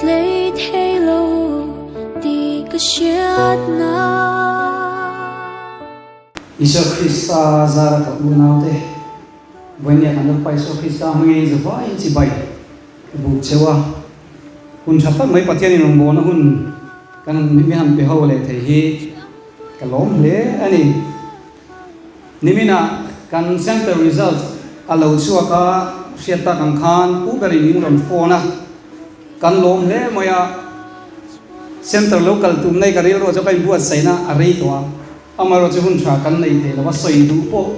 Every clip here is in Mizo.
tlei thei lo tih ka hriat na. Isua Krista zara ka unaute, vawinia kan Lalpa Isua Krista hmangin zavaiin chibai ka buk cheu a. Hun tha tak mai Pathianin rawngbawlna hun kan mi han pe ho leh thei hi ka lawm hle a ni. Niminah kan center result a lo chhuak a, hriat tak ang khan pu berin min rawn phone a, kan lawm hle mai a, center lo kal tum nei ka rilruah chu ka inbuatsaihna a rei tawh a, amaherawhchu hun tha kan nei thei lo a, sawi duh pawh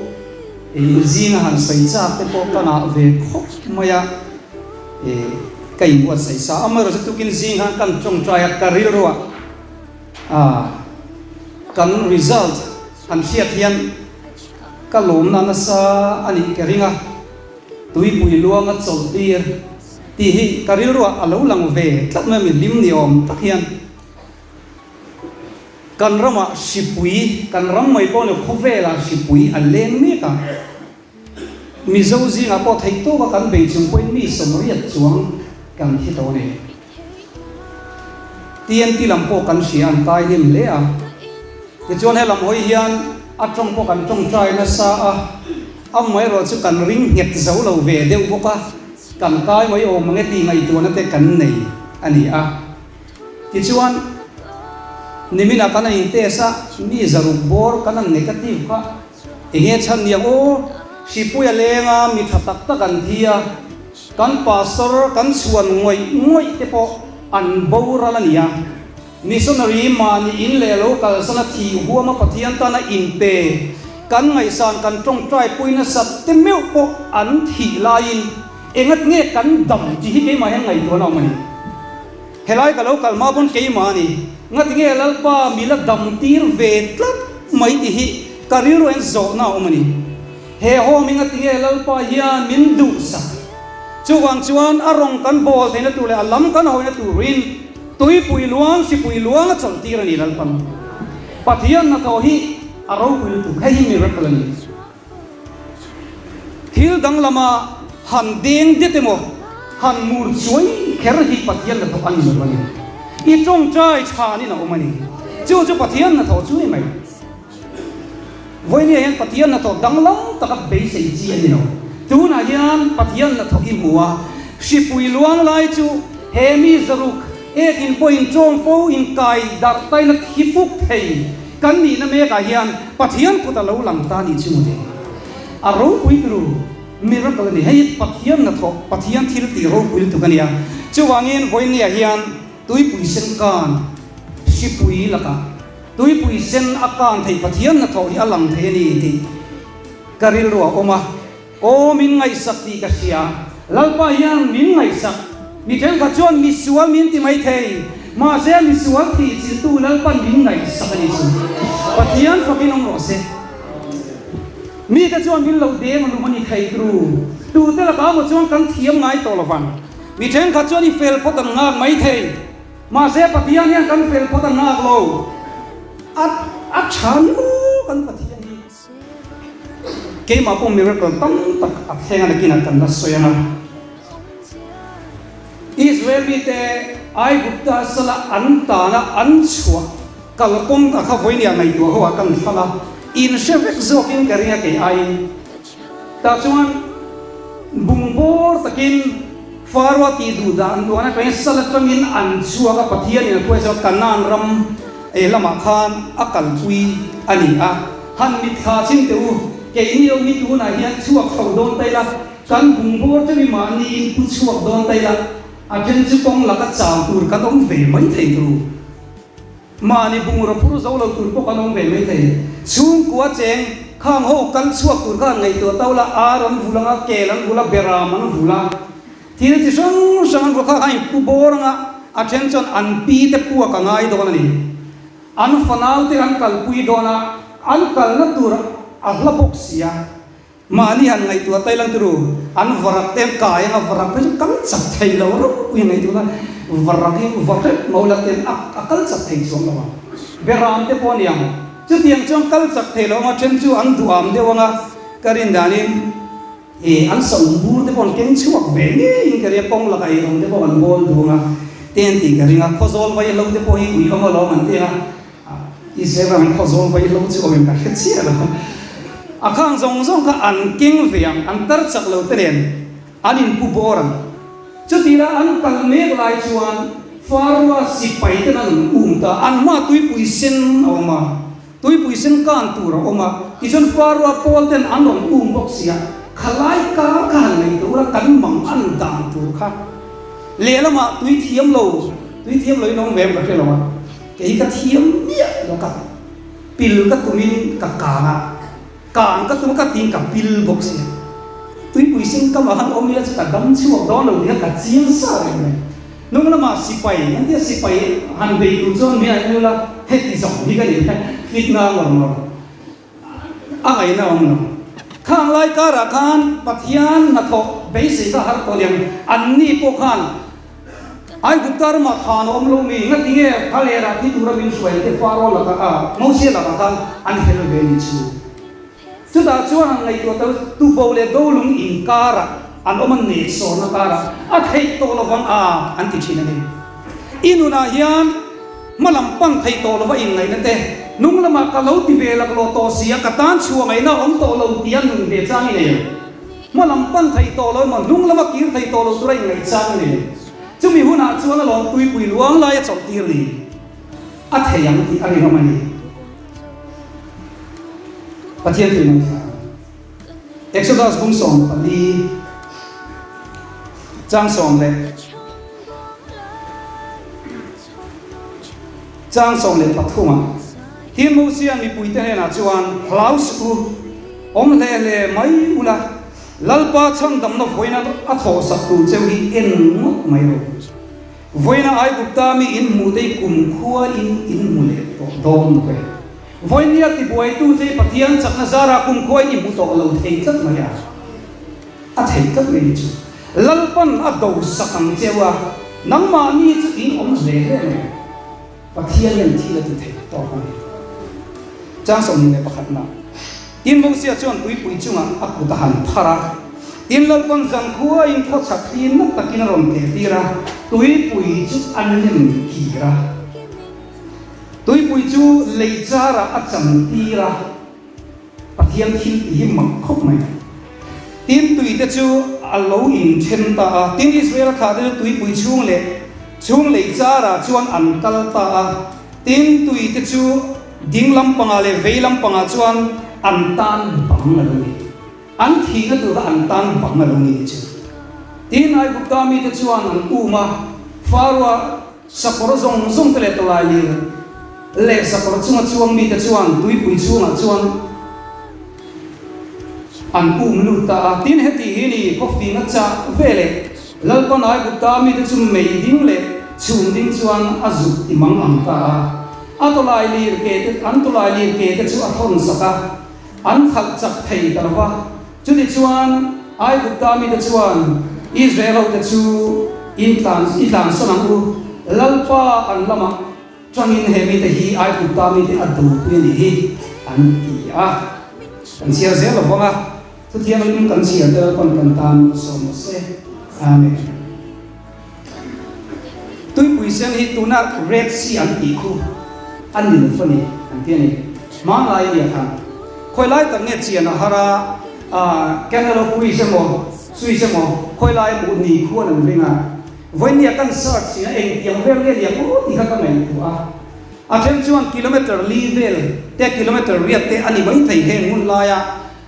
inzinga han sawi chak te pawh ka ngah ve khawp mai a, ka inbuatsaih sa, amaherawhchu tukin zing khan kan tawngtai a, ka rilruah. A, kan result han hriat hian ka lawmna nasa a nih ka ring a, tuipui luanga chawlh tir tih hi ka rilruah a lo lang ve tlat mai a, mi hlim ni awm tak hian kan ramah hripui, kan ram mai pawh ni khawvelah hripui a leng mek a, Mizo zingah pawh theih tawka kan bei chung pawhin mi 80 chuang kan thi tawh a ni. TNT lam pawh kan hria an tai hlim hle a. Tichuan he lam hawi hian a tawng pawh kan tawngtai nasa a, amaherawh chu kan ring nghet zo lo ve deuh bawk a, kan kai mai awm ang e tih ngaihtuahna te kan nei a ni a. Tichuan niminah kan han intest a, mi 600 bawr kan han negative kha Enge chhan niang aw, hripui a leng a, mi tha tak tak an thi a, kan pastor kan chhuan ngawih ngawih te pawh an boral a nia. Missionary mahni in leh lo kalsan a thih huam a Pathian tana inpe kan ngaihsan kan tawngtai pui nasat te meuh pawh an thih laiin engat nge kan dam tih hi keimah hian ngaihtuah na awm a ni. Helai ka lo kal hma pawn keimah a ni. Ngatinge Lalpa mi la dam tir ve tlat mai tih hi ka rilru en zawhna a awm a ni. He home hi ngatinge Lalpa hian min duhsak. Chuvang chuan a rawng kan bawl theihna tur leh a lam kan hawina turin tuipui luang, hripui luang a chawlh tir a ni Lalpan. Pathian hnathawh hi a ropui lutuk. Hei hi miracle a ni. Thil danglama han deng det emaw, han mur chuai kher hi Pathian hnathawh a ni lo a ni. I tawngtai chhanin a awm a ni. Chu chu Pathian hnathawh chu ni mai. Vawinia hian Pathian hnathawh danglam taka beisei chi a ni lo. Tunah hian Pathian hnathawh i hmu a, hripui luang lai chu he mi 600 ek in pawhin tawng fo inkai darh taina thi puk thei Kan nihna mekah hian Pathian kut a lo lang ta nih chu mawle. A ropui turu miracle a ni. Hei hi Pathian hnathawh, Pathian thil tih ropui lutuk a nia. Chuvangin vawinia hian tuipui sen kan hripui lakah tuipui sen a kan thei Pathian hnathawh hi a lang thei a ni tih ka rilru a awm a. Aw min ngaihsak tih ka hria. Lalpa hian min ngaihsak. Mi thenkhat chuan misual min ti mai thei. Mahse misual thih chiltu Lalpan min ngaihsak a ni chu. Pathian fakin awm rawh se. Mite chuan min lo deng lum a ni thei tru. Tute lakah maw chuan kan thiam ngai tawh lovang. Mi thenkhat chuan i fel phawt an ngak mai thei. Mahse Pathian hian kan fel phawt an ngak lo. A a tha ni maw kan Pathian hi. Keimah pawh miracle tam tak a thleng a nakinah kan la sawi ang a. Israel mite Aigupta sala an tana an chhuah kalkawng a kha vawinia ngaihtuah ho ah kan hlang a, in hre vek zawkin ka ring a kei aiin. Tah chuan bungbawr takin Faroa tih duh dah an duan atangin sal atangin an chhuak a, Pathianin a hruai chuan Kanaan ram ei lamah khan a kalpui a ni a. Han mitthla chin teh u, keini ho hi tunah hian chhuak chho dawn ta ila, kan bungbawr chu mi mahniin pu chhuak dawn ta ila, a then chu kawng laka chau tur kan awm ve mai thei tur u. Mahni bungraw phur zo lo tur pawh kan awm ve mai thei. Chhungkua cheng khang ho kal chhuak tur kha an ngaihtuah tau la, ar an vul anga, kel an vul a, beram an vul a, thil chi hrang hrang an vul kha kha in pu bawr anga, a then chuan an pi te puak a ngai dawn a ni. An fanau te an kalpui dawn a, an kalna tur a hla bawk si a. Mahni han ngaihtuah tai lang turu, an varak te an kai anga varak phei chu kal chak thei lo ropui ngaihtuahna varak hi vahrep mo la ten a a kal chak thei chuang lo ang. Beram te pawh a ni ang. Chutiang chuan kal chak thei lo anga then chu an duham deuh anga ka rin danin ih an saum bur te pawh an keng chhuak ve ngeiin ka ria kawng lakah eirawng te pawh an bawl duh anga. Te an tih ka ring a, Khawzawl vaihlo te pawh hi ui awm alawm an ti a, Israel ramah Khawzawl vaihlo chu awm em ka hre chiah lo. A khang zawng zawng kha an keng ve ang, an tar chak lo te nen an inpu bawr ang. Chutila an kal mek lai chuan Faroa sipai ten an rawn um ta, an hma tuipui sen a awm a, tuipui sen kan tur a awm a, tichuan Faroa pawl ten an rawn um bawk si a, khalai kar kha han nei tur a, kan mang an dan tur kha lehlamah tui thiam lo, tui thiam lo in awm ve em ka hre lo a, kei ka thiam miah lo ka pil ka tumin ka kang a. Kang ka tum ka tiin ka pil bawk si a. Tuipui sing kam ah khan awm ila chu ka dam chhuak dawn lo tih kha ka chiang sa reng mai. Hnung lamah sipai, engtia sipai han bei tur chuan mi an ula heti zawng hi ka ni fit nga ngawr ngawr a ngaihna awm lo. Khang lai karah khan Pathian hnathawh beisei kha har tawh liam anni pawh khan Aigupta ramah khan a awm lo mi, ngati nge Thalerah thi tura min hruai te Faro lakah a Mosia lakah khan an hel ve ni chu. Chutah chuan an ngaihtuah ta tubo leh dolung inkarah an awm a nehsawrna karah a theih tawh lovang a an ti thin a ni. I nunah hian hma lam pan theih tawh lova inngaihna te, hnung lamah ka lo ti ve laklawh tawh si a, ka tan chhuah ngaihna a awm tawh lo tia nun ve chang i nei ang. Hma lam pan thei tawh lo emaw, hnung lama kir thei tawh lo tura inngaihchang a ni. Chumi hunah chuan a lawm tuipui luang lai a chawlh tir ni. A thei ang tih a rinawm a ni. Pathian tui ngaithla ang. Exodus bung 14 chang sawm leh chang 13 ah tin Mosia'n mipuite hnenah chuan hlau suh u, Awm hle hle mai ula, Lalpa chhandamna vawiina a thawhsak tur cheu hi en ngawt mai rawh. Vawiina Aigupta mi in hmuh te hi kumkhua in in hmu leh tawh dawn lo ve. Vawinia tibuaitu che hi Pathian chakna zarah kumkhua in i hmu tawh lo thei tlat mai a. A thei tlat mai ni chu. Lalpan a dosak ang cheu a, nangmahni chu in awm hle hle mai. Pathian hian thil a ti thei tawk a ni. Chang 21 na. Tin Mosia chuan tuipui chungah a kut a han phar a, tin Lalpan zankhuain khawchhak hi na takin a rawn tlehtir a, tuipui chu a nem kir a. Tuipui chu lei charah a chantir a. Pathian thil tih hi mak khawp mai. Tin tui te chu a lo inthen ta a, tin Israel thlah te chu tuipui chhung leh chhung lei charah chuan an kal ta a, tin tui te chu ding lampangah leh vei lampangah chuan an tan bang a lo ni. An thihna tur kha an tan bang a lo ni ti chu. Tin Aigupta mite chuan an um a, Faroa Sakawr zawng zawng te leh tawlai lir leh sakawr chunga chuang mite chuan tuipui chhungah chuan an um lut ta a. Tin, heti hi ni khawfing a chah ve leh Lalpan Aigupta mite chu mei ding leh chhum ding chuan a zuk ti mang ang ta a. A tawlai lir ke te, an tawlai lir ke te chu a thawn sak a, an khalh chak thei ta lo va. Chutichuan, Aigupta mite chuan Israel-hote chu in tlan i tlansan ang u, Lalpa an lamah tangin he mite hi Aigupta mite a dopui a nih hi, an ti a. Kan chhiar zel lo vang a, Thuthianghlim kan chhiar te Lalpan kan tan sawm rawh se. Amen. Tuipui sen hi tuna Red Sea an tih khu a ni lo fa ni an ti a ni. Hmanlai nia khan khawi lai tak nge chian a har a, Canal of Suez emaw Suez emaw khawi lai emaw ni khuan an ring a, vawinia kan search ina engtiang vel nge liam aw tih kha ka ngaihtuah a. A then chuan kilometre li vel te kilometre riat te a ni maithei heng hun laia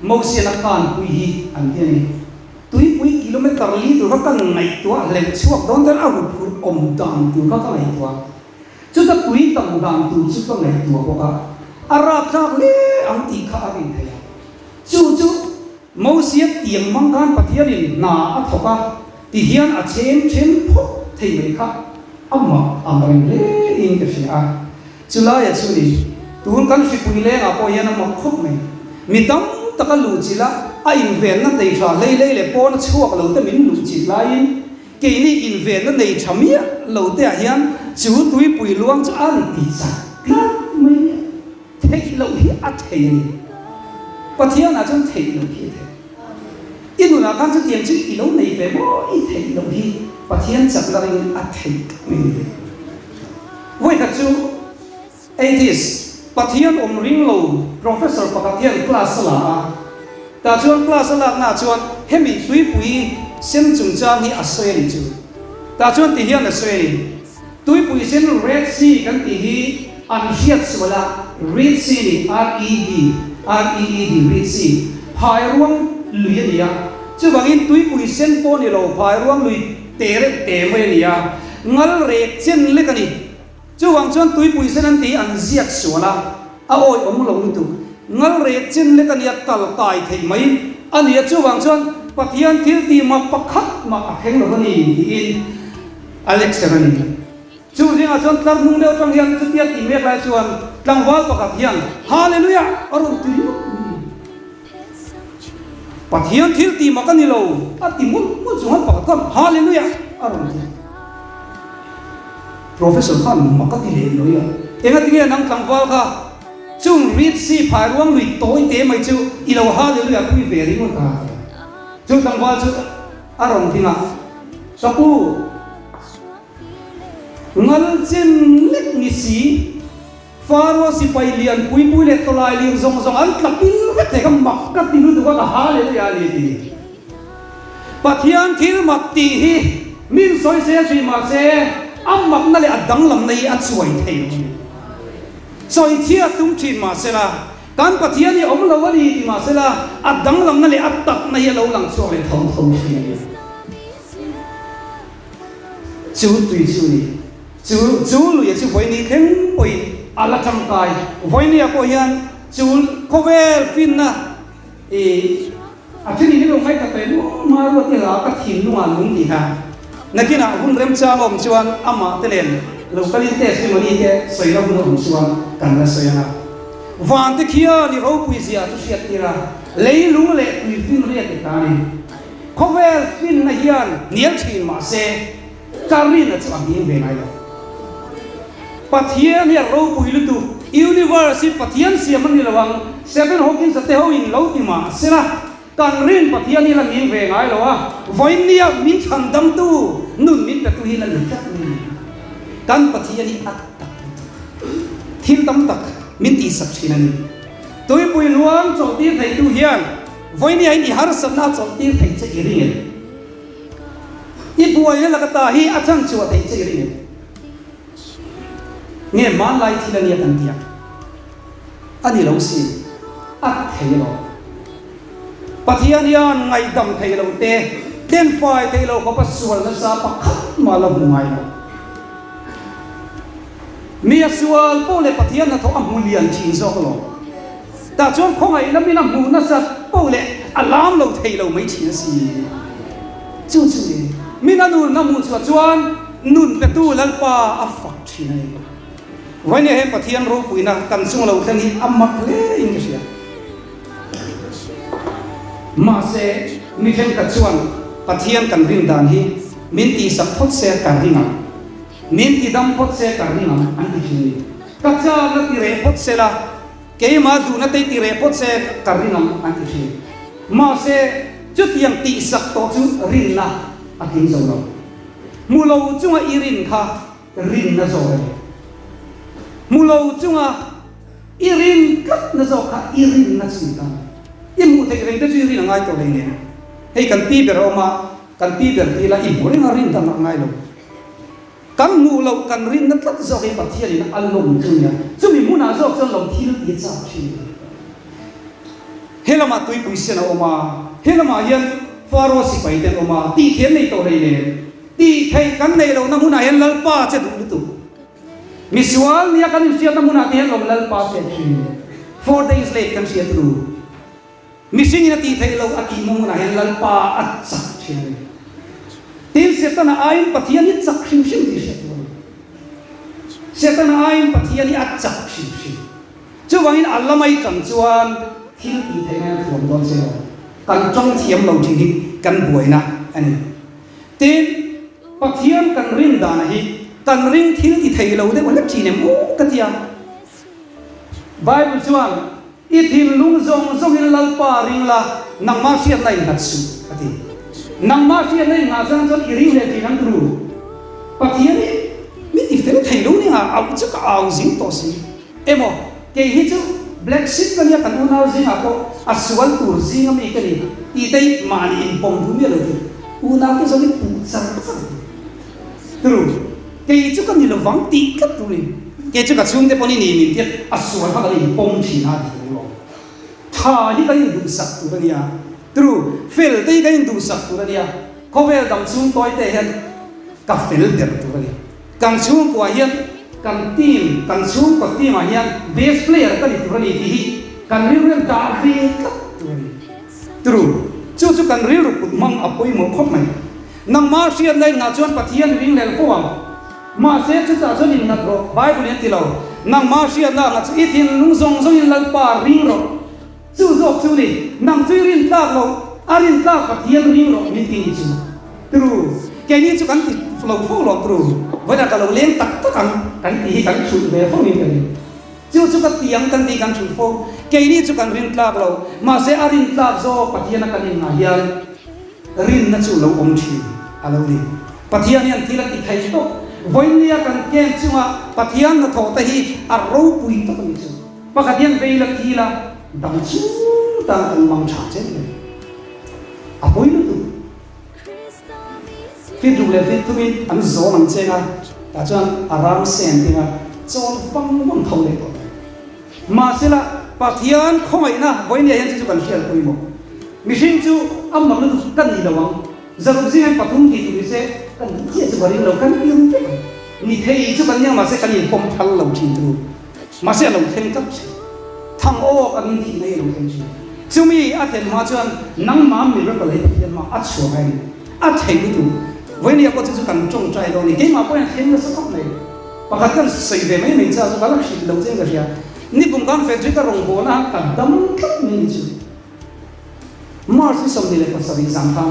Mosian a kanpui hi an ti a ni. Tuipui kilometre li tur kha ka ngaihtuah hleuh chhuak dawn chuan a huphurh awm dan tur kha ka ngaihtuah. Chuta tui tam dan tur chu ka ngaihtuah bawk a, a rapthlak hle ang tih kha a rin theih a. Chu chu Mosia tiang hmang khan Pathianin hna a thawk a, tihian a chhem then phawt thei mai kha amah ang reng hle in ka hria a. Chulaia chu ni, tun kan hripui lengah pawh hian a mak khawp mai. Mi tam tak a luhchilh a, a invenna nei tha hlei hlei leh pawn a chhuak lo te min luhchilh laiin keini invenna nei tha miah lo te ah hian chu tuipui luang chu a rawn ti chak tlat mai nia. Theih loh hi a thei a ni. Pathianah chuan theih loh hi a thei. I nunah khan chutiang chu i lo nei ve maw i theih loh hi. Pathian chakna ringin a theih tlat mai a ni. Vawikhat chu Atheist, Pathian awm ring lo professor pakhat hian class a la a, tah chuan class a laknaah chuan hemi tuipui sen chungchang hi a sawi a ni chu. Tah chuan ti hian a sawi a ni, Tuipui sen Red Sea kan tih hi an hriat sual a, Reed Sea ni, R-E-D, R-E-E-D, Reed Sea, phairuang lui a ni a, chuvangin tuipui sen pawh ni lo phairuang lui te reuh te mai a ni a, ngal rek chen lek a ni. Chuvang chuan tuipui sen an tih an ziak sual a, a awi awm lo lutuk. Ngal rek chen lek a nia kal kai theih mai a ni a, chuvang chuan Pathian thil tih mak pakhat mah a thleng lo a ni tiin a lecture a ni. Chu zingah chuan tlar hnung deuh atang hian chutia tih mek lai chuan tlangval pakhat hian Hallelujah a rawn ti ringawt mai a ni. Pathian thil tih mak a ni lo a ti mawlh mawlh chung hian pakhat khan Hallelujah a rawn ti. Professor khan mak a ti leh lawi a, Engatinge nang tlangval kha chung Reed Sea phai ruang lui tawi te mai chu i lo Hallelujah pui ve ringawt a? Chu tlangval chu a rawn ding a, Ka pu, ngal chin lek ni si, Faro sipai lian pui pui leh tawlai lir zawng zawng an tla pil vek thei kha mak ka ti lutuk a, ka Hallelujah a ni ti. Pathian thil mak tih hi min sawi sel thin mahse a makna leh a danglamna hi a chuai thei lo a ni. Sawi chhiat tum thin mahsela kan Pathian hi awm lo a ni ti mahsela a danglamna leh a takna hi a lo lang chhuak leh tho tho thin a ni. Chu tui chu ni. Chu chu luia chu vawiini thleng pawhin a la tangkai. Vawinia pawh hian chu khawvel finna i a thil in lo ngaihthla tawh em aw hma ruat i hla ka thinlungah lung ti kha. Nakinah hun remchang a awm chuan amah te nen lo kalin testimony te sawina hun a awm chuan kan la sawi ang a. Van te khian i ropui zia chu hriat tir a, leilung leh tui fin riat i ta a ni. Khawvel finna hian hnial thin mah se ka rinna chu a hming ve ngai lo. Pathian hi a ropui lutuk, universe hi Pathian siam a ni lo ang, Stephen Hawkins a te ho in lo ti mah se la, kan rin Pathian hi la hming ve ngai lo a, vawinia min chhan damtu nun min petu hi la ni tlat mai a ni. Kan Pathian hi a tak lutuk, thil tam tak min tihsak thin a ni. Tuipui luang chawlhtir theitu hian vawinia in i harsatna a chawlhtir theih che i ring em? I buaina laka ta hi a chhan chhuah theih che i ring em? Nge hmanlai thil a nia kan tiang a ni lo si, a thei lo. Pathian hian ngaihdam thei lo te, tlenfai thei lo khawpa sual nasa pakhat mah la hmu ngai lo. Mi a sual pawh leh Pathian hnathawh a hmu lian thin zawk lo. Tah chuan khawngaih lamin a hmuh nasat poh leh a lam lo thei lo mai thin a si. Chu chu ni, min a nun a hmuh chhuah chuan nun petu Lalpa a fak thin a ni. Vawinia hian Pathian ropuina kan chung lo thleng hi a mak hle in ka hria. Mahse, mi thenkhat chuan Pathian kan rin dan hi min tihsak phawt se kan ring ang. Min ti dam phawt se ka ring ang an ti thin a ni. Ka chakna ti reh phawt se la, keimah duhna te ti reh phawt se ka ring ang an ti thin. Mahse, chutiang tihsak tawh chu rinna a tling zo lo. Hmu lo chunga i rin kha rinna zawk a ni. Hmu lo chunga i rin tlatna zawk kha i rinna chu ni ta. I hmuh theih reng te chu i rin a ngai tawh hleinem. Hei kan pi ber a awm a, kan pi ber ti ila i hmu reng a rin dan a ngai lo. Kan hmuh loh kan rinna tlat zawk hi Pathianin a lawm chu nia. Chumi hmunah zawk chuan lo thil ti chak thin a ni. He lamah tuipui sen a awm a, he lamah hian Faro sipai te an awm a, tih thiam nei tawh hleinem. Tih theih kan neih lohna hmunah hian Lalpa che duh lutuk. Misual nia kan inhriatna hmunah te hian lawm Lalpa che thin. Four days late kan hriat ru. Mihringin a tih theih loh a tih hmunah hian Lalpa a chak thin a ni. Tin, Setana aiin Pathian hi chak hrim hrim tih hriat tur a ni. Setana aiin Pathian hi a chak hrim hrim. Chuvangin a lamai tang chuan thil tih theihna hian a thuam dawn che lo. Kan tawng thiam lo thin hi kan buaina a ni. Tin, Pathian kan rin dana hi kan ring thil ti thei lo deuh hlek thin em aw ka ti a. Bible chuan I thinlung zawng zawngin Lalpa ring la, nangmah hriatna in nghat suh, a ti. Nangmah hriatna in nghah zan chuan i ring leh thin ang turu. au zing tawh si. Emaw, kei hi chu Black Sheep ka nia kan unau zingah pawh a sual tur zinga mi ka ni tih te hi mahni inpawm duh miah lo tur unau te zawng hi puh char char tur. Turu, kei chu ka ni lovang tih tlat tur ni. Kei chu ka chhungte pawh ni ni min tiat a sual kha kan inpawm thin a ti tur lawm. Tha hi kan induhsak tur a nia. Turu, fel te hi kan induhsak tur a nia. Khawvel dang chhung tawi te hian ka fel ber tur a ni. Kan chhungkuah hian kan team, kan chhungkaw team ah hian best player ka ni tur a ni tih hi kan rilru hian dah ve tlat tur a ni. Turu, chu chu kan rilru kut hmang a pawimawh khawp mai. Nangmah hriatna in ngah chuan Pathian ring lel fo ang. Mahse chutah chuan in nghat rawh, Bible in a ti lo. Nangmah hriatna ah ngah chu i thinlung zawng zawng in Lalpa ring rawh. Chu zawk chu ni, nang chu i rin tlak loh, a rin tlak Pathian ring rawh min ti ni chu. Tru, keini chu kan ti lo fo lo tru, vawiinah ka lo leng tak tak ang kan tih hi kan chhulh ve fo in ka ring. Chu chu ka ti ang kan tih kan chhulh fo, keini chu kan rin tlak lo, mahse a rin tlak zawk Pathian a kan in ngah hian rinna chu lo awm thin a lo ni. Pathian hian thil a ti thei tawp, vawiinnia kan camp chunga Pathian hnathawh te hi a ropui tawp a ni chu. Pakhat hian vei la thi la dang chung tan kan mang tha chen mai. A pawi lutuk. Fit ruk leh fit thumin an zawm ang cheng a, tah chuan a ram sen ding a, chawl vang vang tho leh tawh mai. Mahsela Pathian khawngaihna vawinia hian chu chu kan hriat pawimawh. Mihring chu a mak lutuk kan ni lo ang. Zaruk zing hian pathum tih tur ni se kan duh chiah chu ka ring lo, kan tir vek ang. Ni thei chu kan nia mahse kan inpawm phal lo thin tur. Mahse a lo thleng tlat thin. Thang awk angin thihna hi a lo thleng thin. Chumi a thlen hma chuan nangmah miracle hi Pathian hma a chhuak a ni. A thei lutuk. Vawinia pawh chu chu kan tawngtai dawn a ni. Keimah pawhin a thleng nasa khawp mai. Pakhat kan sawi ve mai mai cha chu ka la hrilh lo chiang ka hria. Nikum khan Frederick-a rawngbawlna khan ka dam tlat mai ni chu. March ni 27 zan khan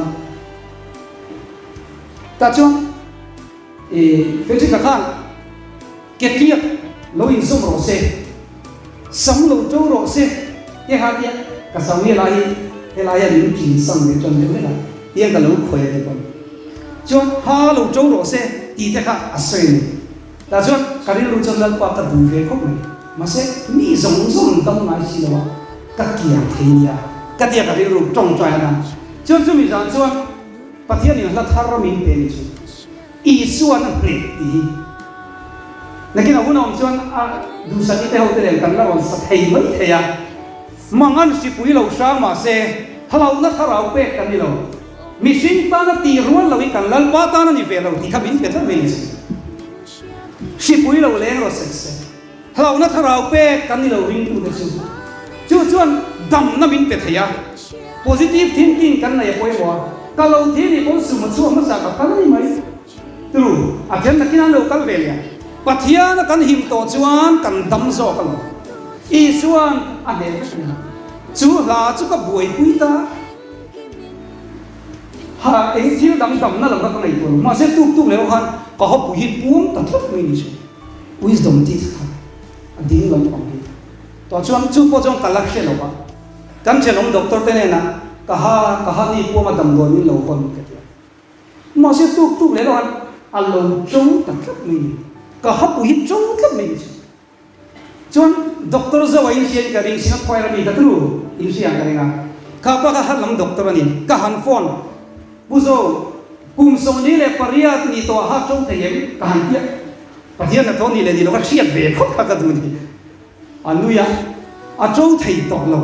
tah chuan Frederick-a khan Ketiak lo inzawm rawh se, sam lo to rawh se te ha tia ka sam hi helai hi helai hian min chin sam ve tan deuh hlek a, tiang ka lo khawi a ti pawn. Chuan ha lo to rawh se tih te kha a sawi a ni. Tah chuan ka rilru chuan Lalpa ka duh ve khawp mai. Mahse mi zawng zawng an dam ngai si lo a, ka kiang thei nia ka tia ka rilru tawngtai a. Chuan chumi zan chuan Pathianin hla thar min pe ni chu. Isuan a hneh tih hi nakin a hun a awm chuan a duhsakite te ho te nen kan la rawn sa thei mai thei a, mangan hripui lo hrang mah se hlauhna thlarau pek kan ni lo, mihring tana tih rual lo hi kan Lalpa tan a ni ve lo tih kha min pe tlat mai ni chu. Hripui lo leng rawh sek sek. Hlauhna thlarau pek kan ni lo ringtute chu. Chu chuan damna min pe thei a, positive thinking kan nei a pawimawh a, ka lo thi nih pawn sum a chhuak hmasa ka kal a ni mai. Turu, a then takin an lo kal ve leh a, Pathian a kan him tawh chuan kan dam zawk a lo. Isuan a hneh vek a ni. Chu hla chu ka buaipui ta. Ha, eng thil dang damna lo kha ka ngaihtuah lo. Mahse tuk tuk leh ho khan ka hawpui hi puam ta tlat mai ni chu. Wisdom tih kha a ding lampang hi. Tawh chuan chu pawh chuan ka la hre lo va, kan thenawm doctor te hnenah ka ha ka ha ni puama damdawi min lo hawn ka ti a. Mahse tuk tuk leh lo han a lo to ta tlat mai ni. Ka ha pui hi to tlat mai ni chu. Chuan doctor zo a inhria in ka ring Singapore a mi ka tlu inhria ang ka ring a. Kha pa kha har lam doctor a ni. Ka han phone Pu Zo, kum 48 ni tawh ha to thei em? Ka han tia. Pathian hnathawh ni leh ni lo ka hriat ve khawp kha ka duh ni. A nui a, a to thei tawh lo.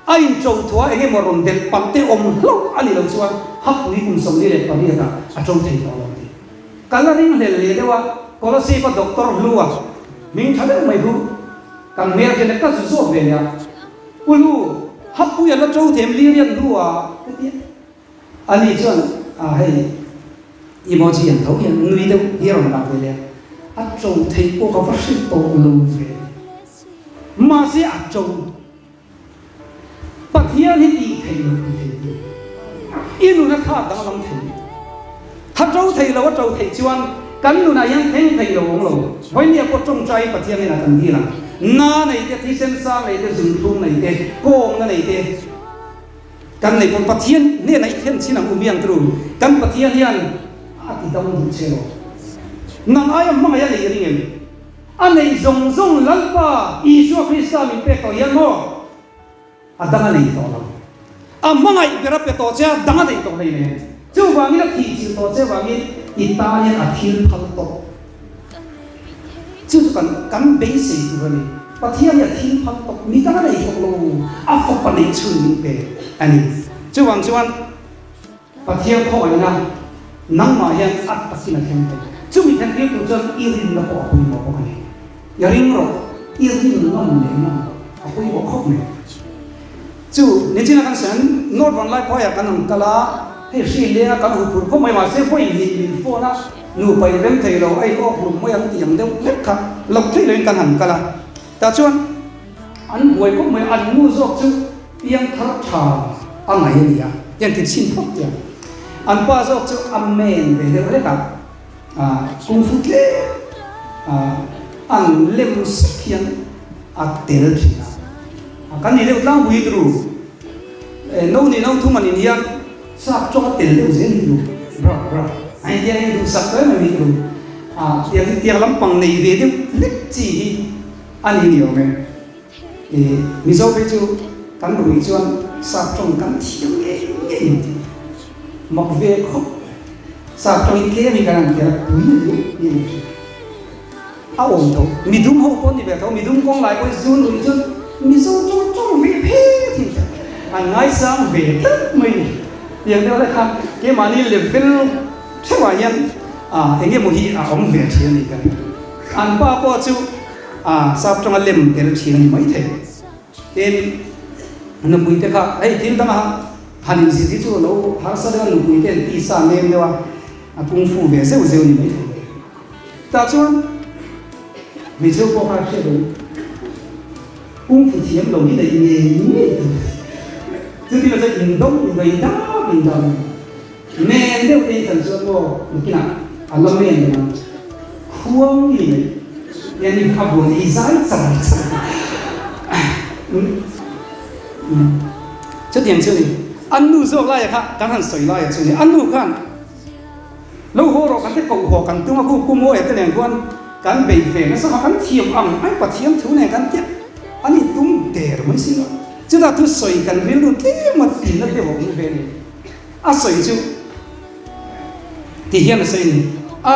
A in to thua eng emaw rawn delh palh te awm hlauh a ni lo chuan hapui kum 48 ah a to thei tawh lo ti. Ka la ring hlel leh deuh a, Kolasib a Doctor Hlua hming tha deuh mai hu kan hmel hian ka zu zawt ve leh a, Pu Hlu, hapui a la to them Lirian Hlua ka ti a. Ani chuan, A hei, emoji an tho hian nui deuh hi a rawn dah ve leh a, a to theih pawh ka va hrilh tawh lo ve. Mahse a to. Pathian hi tih theih loh ti thei tu. I nun a thlak danglam thei. Ha to thei lo a to theih chuan kan nunah hian thleng thei lo awm lo. Vawinia pawh tawngtai Pathian hnenah kan dil ang. Na nei te, thisen sang nei te, zunthlum nei te, kawngna nei te, Kan nei pawn Pathian hnenah i thlen chin ang u miang tru. Kan Pathian hian a ti dam duh che lo. Nang aia hmangaih a nei ring em? A neih zawng zawng Lalpa Isua Krista min pek tawh hian maw? A dang a nei tawh lo. A hmangaih ber a pe tawh che a, dang a nei tawh hlei nen. Chuvangin a thih chilh tawh che vangin i tan hian a thil phal tawh. Chu chu kan kan beisei tur a ni. Pathian hi a thil phal tawh, mi dang a nei tawh lo, a fapa neih chhun min pe a ni. Chuvang chuan Pathian khawngaihna nangmah hian a takin a thleng thei. Chumi thlen tir tur chuan i rinna pawh a pawimawh bawk a ni. I ring rawh, i rin ngam leh ngam loh a pawimawh khawp mai. Chu nichina kan sawi ang, North Vanlaiphaiah kan han kal a, hei hri lenga kan hu phur khawp mai, mahse vawi hnih min phone a, nupa in rem thei lo, a in awk hlum mai ang tih ang deuh hlek kha loh theih loin kan han kal a. Tah chuan an buai khawp mai, an nu zawk chu piangthar tha a ngaih a ni a, tiang ti chhin phawt tiang. An pa zawk chu a men ve deuh hlek a, kung fu tlem an lem sek hian a tel thin a. Kan nih deuh tlangpui turu no nih no thum an in hian sap tawng a tel deuh zel hi turu bra bra a intia in duhsak tawh em em hi turu tiang tiang lampang nei ve deuh hlek chi hi a ni ni awm e. Mizo phei chu kan ruih chuan sap tawng kan thiam ngei ngei ang tih mak ve khawp sap tawng hi tlem hi kan han tel a pui a ni ni ang tih. A awm tho. Midum ho pawh ni ve tho. Midum kawng lai pawh hi zun ruih chuan Mizo tawng tawng ve phet hi an ngaisang ve tlat mai ni. Tiang deuh hlek kha keimahni level theuhah hian eng emaw hi a awm ve thin a ni ka ring. An pa pawh chu sap tawnga lem tel thin a ni maithei. Tin, nupui te kha hei thil danga han inzir hi chu lo harsa deuh a, nupui te an tisa nem deuh a, a kungfu ve zeuh zeuh a ni maithei. Tah chuan hmeichhe pawh kha hriat lo kungfu thiam lo hi daih ngei ngei tur chuti lo chuan in do in do in dap in dap men deuh te in chan chuan maw nakinah a la men deuh ang khuang ni mai hian in a buan ei zai char char chutiang chu ni an nu zawk laia kha kan han sawi laia chu ni an nu khan Lo haw rawh kan te koh haw kan tum a khu Pu Mawia te nen khuan kan bei ve nasa a kan thiam ang ai Pathian thu nen kan tiah a ni tum der mai si lo. Chutah thu sawi kan rilru tlem a tinna deuh a awm ve a ni. A sawi chu ti hian a sawi a ni, A